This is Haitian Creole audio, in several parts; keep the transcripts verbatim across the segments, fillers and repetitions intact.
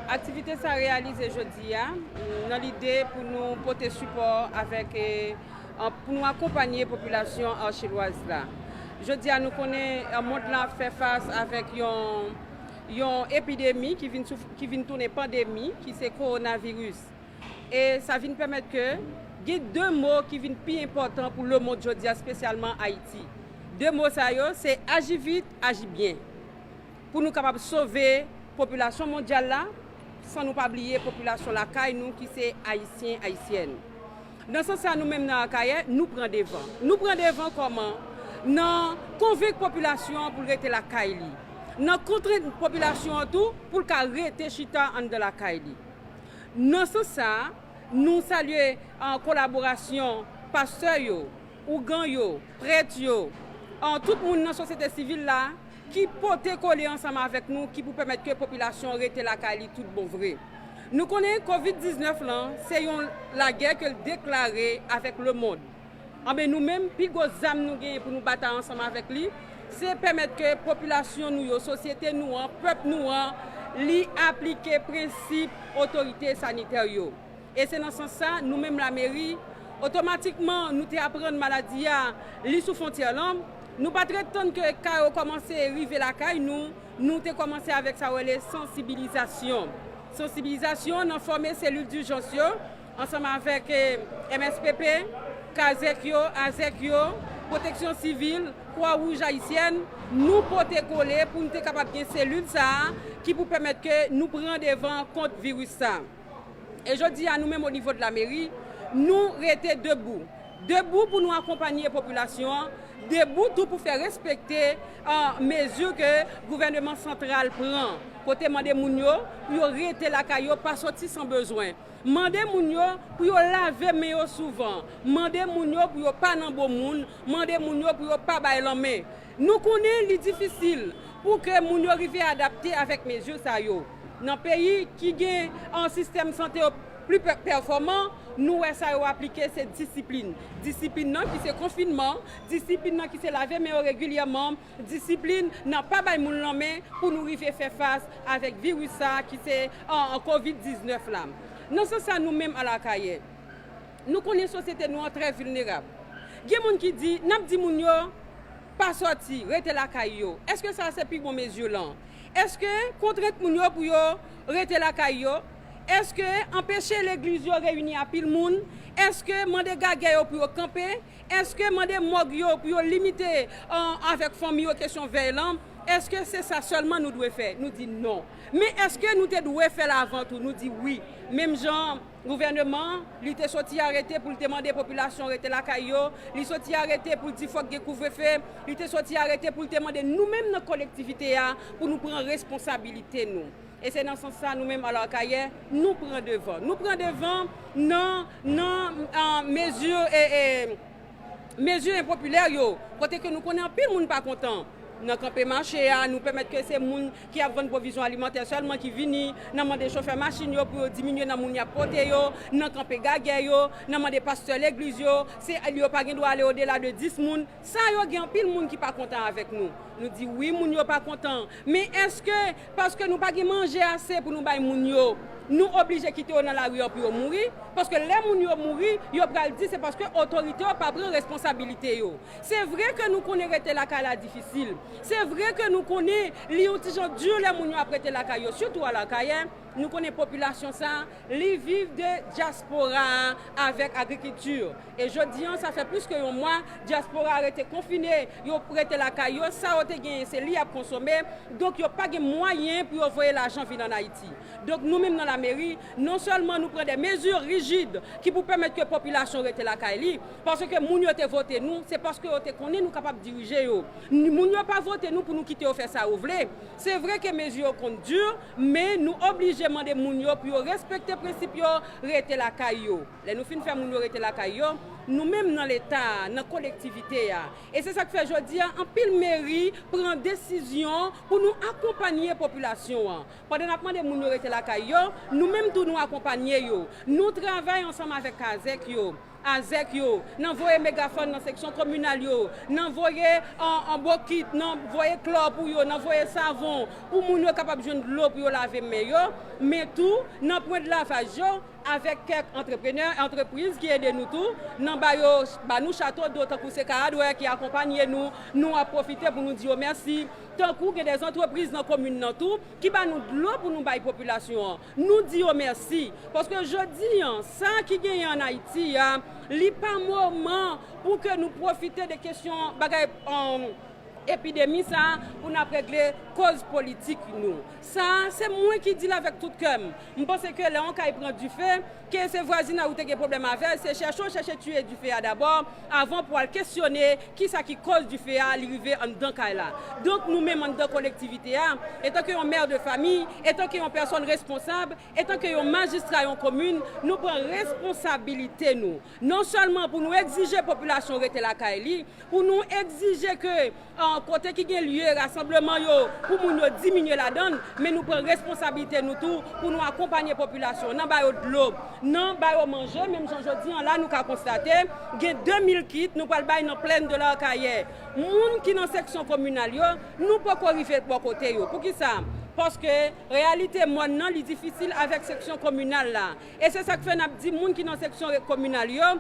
Aktivite sa reyalize jodi a nan lide pou nou pote sipò avèk, eh, an- pou nou akonpanye popilasyon Archelwaz la. Jodi a nou konnen, eh, mond lan ap fè fas avèk yon, yon epidemi ki vin souf- ki vin tounen pandemi, ki se kowonaviris. E sa vin pèmèt ke gen de mo ki vin pi enpòtan pou lemonn jodi a, espesyalman Ayiti. De mo sa yo, se aji vit, aji byen. Pou nou kapab sove popilasyon mondyal la, san nou pa bliye popilasyon lakay nou ki se Ayisyen, Ayisyèn. Nan sans sa, nou menm nan Akayè, nou pran devan. Nou pran devan kòman? Nan konvenk popilasyon an pou l rete lakay li. Nan kontrent popilasyon an tou pou l ka rete chita anndan lakay li. Nan sans sa, nou salye, ah, kolaborasyon pastè yo, ougan yo, prèt yo, ah, tout moun nan sosyete sivil la ki pote kole ansanm avèk nou, ki pou pèmèt ke popilasyon an rete lakay li tout bon vre. Nou konnen kovid diznèf lan, se yon lagè ke l deklare avèk lemonn. Anben, nou menm, pi gwo zam nou genyen pou nou batay ansanm avèk li, se pèmèt ke popilasyon nou yo, sosyete nou an, pèp nou an, li aplike prensip otorite sanitè yo. E se nan sans sa, nou menm lameri, otomatikman, nou te aprann maladi a, li sou fwontyè lan. Nou pa t ret tann ke ka yo kòmanse rive lakay nou, nou te kòmanse avèk sa yo rele sansibilizasyon. Sansibilizasyon nan fòme selil dijans yo, ansanm avèk, eh, M S P P, kazèk yo, azèk yo, pwoteksyon sivil, Kwa Wouj Ayisyèn, nou pote kole pou nou te kapab gen selil sa a ki pou pèmèt ke nou pran devan kont viris sa a. E jodi a, nou menm o nivo de lameri, nou rete debou. Debou pou nou akonpanye popilasyon an, debou tou pou fè respekte, ah, mezi ke gouvèneman santral pran, kote mande moun yo pou yo rete lakay yo, pa soti san bezwen. Mande moun yo pou yo lave men yo souvan. Mande moun yo pou yo pa nan bon moun. Mande moun yo pou yo pa bay lanmen. Nou konnen li difisil pou ke moun yo rive adapte avèk mezi sa yo. Nan peyi ki gen an sistèm sante yo pli pè- pèfòman, nou wè sa yo aplike se disiplin. Disiplin nan ki se konfinman, disiplin nan ki se lave men yo regilyèman, disiplin nan pa bay moun lanmen pou nou rive fè fas avèk viris sa a ki se, an, an kovid diznèf la. Nan sans sa, nou menm Alakayè, nou konnen sosyete nou an trè vilnerab. Gen moun ki di, n ap di moun yo pa sòti, rete lakay yo. Èske sa se pi bon mezi lan? Èske kontrent moun yo pou yo rete lakay yo? Èske anpeche legliz yo reyini anpil moun? Èske mande gagè yo pou yo kanpe? Èske mande mòg yo pou yo limite, an, avèk fanmi yo kesyon vèy lan? Èske se sa sèlman nou dwe fè? Nou di non. Men èske nou te dwe fè l avan tou? Nou di wi. Menm jan gouvèneman an, li te soti arete pou l te mande popilasyon rete lakay yo, li soti arete pou l di fòk gen kouvrefe, li te soti arete pou l te mande nou menm nan kolektivite a pou nou pran responsabilite nou. E se nan sans sa, nou menm Alakayè, nou pran devan. Nou pran devan nan, nan, ah, mezi, e, e, mezi enpopilè yo, kote ke nou konnen anpil moun pa kontan. Nan kanpe mache a, nou pèmèt ke se moun ki ap vann pwovizyon alimantè sèlman ki vini, nan mande chofè machin yo pou yo diminye nan moun y ap pote yo, nan kanpe gagè yo, nan mande pastè legliz yo, se yo pa gen dwa ale odela de dis moun. Sa yo gen anpil moun ki pa kontan avèk nou. Nou di wi, moun yo pa kontan. Men èske paske nou pa gen manje ase pou nou bay moun yo, nou oblije kite yo nan lari an pou yo mouri? Paske lè moun yo mouri, yo pral di se paske otorite yo pa pran responsabilite yo. Se vre ke nou konnen rete lakay la difisil. Se vre ke nou konnen li yon ti jan di lè moun yo ap rete lakay yo, sitou Alakayè. Nou konnen popilasyon sa, li viv de dyaspora a avèk agrikilti. E jodi an, sa fè plis ke yon mwa, dyaspora a rete konfine, yo rete lakay yo, sa yo te genyen, se li y ap konsome. Donk, yo pa gen mwayen pou yo voye lajan vin ann Ayiti. Donk, nou menm nan lameri, non sèlman nou pran de mezi rijid ki pou pèmèt ke popilasyon rete lakay li, paske moun yo te vote nou, se paske yo te konnen nou kapab dirije yo. Moun yo pa vote nou pou nou kite yo fè sa yo vle. Se vre ke mezi yo konn di, men nou oblije mande moun yo pou yo respekte prensip yo, rete lakay yo. Lè nou fin fè moun yo rete lakay yo, nou menm nan Leta a, nan kolektivite a. E se sa k fè jodi a, anpil meri pran desizyon pou nou akonpanye popilasyon an. Pandan n ap mande moun yo rete lakay yo, nou menm tou nou akonpanye yo. Nou travay ansanm avèk kazèk yo, Azèk yo, nan voye megafòn nan seksyon kominal yo, nan voye an, an bokit, nan voye klò pou yo, nan voye savon pou moun yo kapab jwenn dlo pou yo lave men yo, men tou nan pwen de lavaj yo, avèk kèk antreprenè, antrepriz ki ede nou tou, nan ba yo, ba nou chato dlo tankou se Karadwè ki akonpanye nou, nou ap pwofite pou nou di yo mèsi. Tankou gen de antrepriz nan komin nan tou ki ba nou dlo pou nou bay popilasyon an. Nou di yo mèsi. Paske jodi an, sa ki genyen ann Ayiti a, li pa moman pou ke nou pwofite de kesyon bagay, um, epidemi sa a pou n ap regle koz politik nou. Sa a, se mwen ki di l avèk tout kè m. M panse ke lè yon kay pran dife, ke se vwazinay ou te gen pwoblèm avè l, se chèche w chèche tiye dife a dabò, avan pou al kesyone kisa ki koz dife a, li rive anndan kay la. Donk, nou menm anndan kolektivite a, etanke yon mè de fami, etanke yon pèsòn responsab, etanke yon majistra yon komin, nou pran responsabilite nou. Non sèlman pou nou egzije popilasyon rete lakay li, pou nou egzije ke, an, kote ki gen lye rasanbleman yo, pou moun yo diminye ladan l, men nou pran responsabilite nou tou pou nou akonpanye popilasyon nan ba yo dlo, nan ba yo manje, menm jan jodi an la nou ka konstate, gen de mil kit nou pral bay nan plèn de Larkayè. Moun ki nan seksyon kominal yo, nou poko rive bò kote yo. Poukisa? Paske reyalite mòn nan li difisil avèk seksyon kominal la. E se sa k fè n ap di moun ki nan seksyon re-, kominal yo,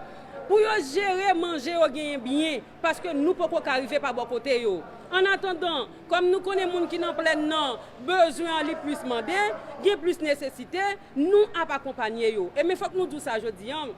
pou yo jere manje yo genyen byen, paske nou poko ka rive pa bò kote yo. Annatandan, kòm nou konnen moun ki nan plèn nan, bezwen an li plis mande, gen plis nesesite, nou ap akonpanye yo. E men fòk nou di w sa jodi an,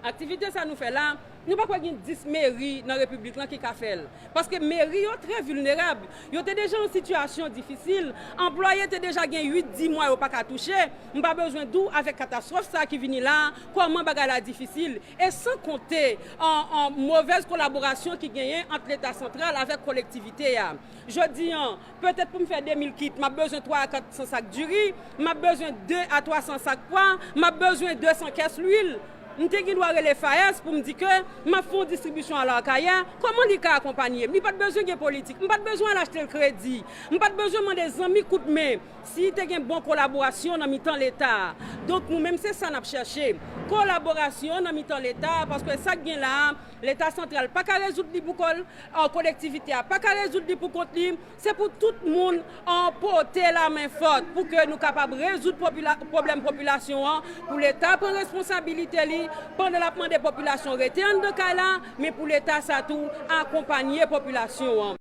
aktivite sa nou fè la, nou pa kwè gen dis meri nan repiblik lan ki ka fè l. Paske meri yo trè vilnerab. Yo te deja an sitiyasyon difisil. Anplwaye te deja gen uit, dis mwa yo pa ka touche. M pa bezwen di w avèk katastwòf sa ki vini la, kòman bagay la difisil. E san konte an, an movèz kolaborasyon ki genyen ant Leta santral avèk kolektivite a. Jodi an, petèt pou m fè de mil kit, m ap bezwen twa a kat san sak diri, m ap bezwen de a twa san sak pwa, m ap bezwen de san kès lwil. M te gen dwa rele FAES pou m di ke m ap fè yon distribisyon a Larkayè. Kòman li ka akonpanye m? Li pa t bezwen gen politik. M pa t bezwen al achte l kredi. M pa t bezwen mande zanmi kout men. Si te gen bon kolaborasyon nan mitan Leta a. Donk, nou menm, se sa n ap chèche. Kolaborasyon nan mitan Leta a, paske sa k gen la a, Leta santral pa ka rezoud li pou kò l, an, kolektivite a pa ka rezoud li pou kont li. Se pou tout moun, an, pote lamen fòt pou ke nou kapab rezoud popila-, pwoblèm popilasyon an, pou Leta pran responsabilite li, pandan l ap mande popilasyon rete anndan kay la, men pou Leta sa tou akonpanye popilasyon an.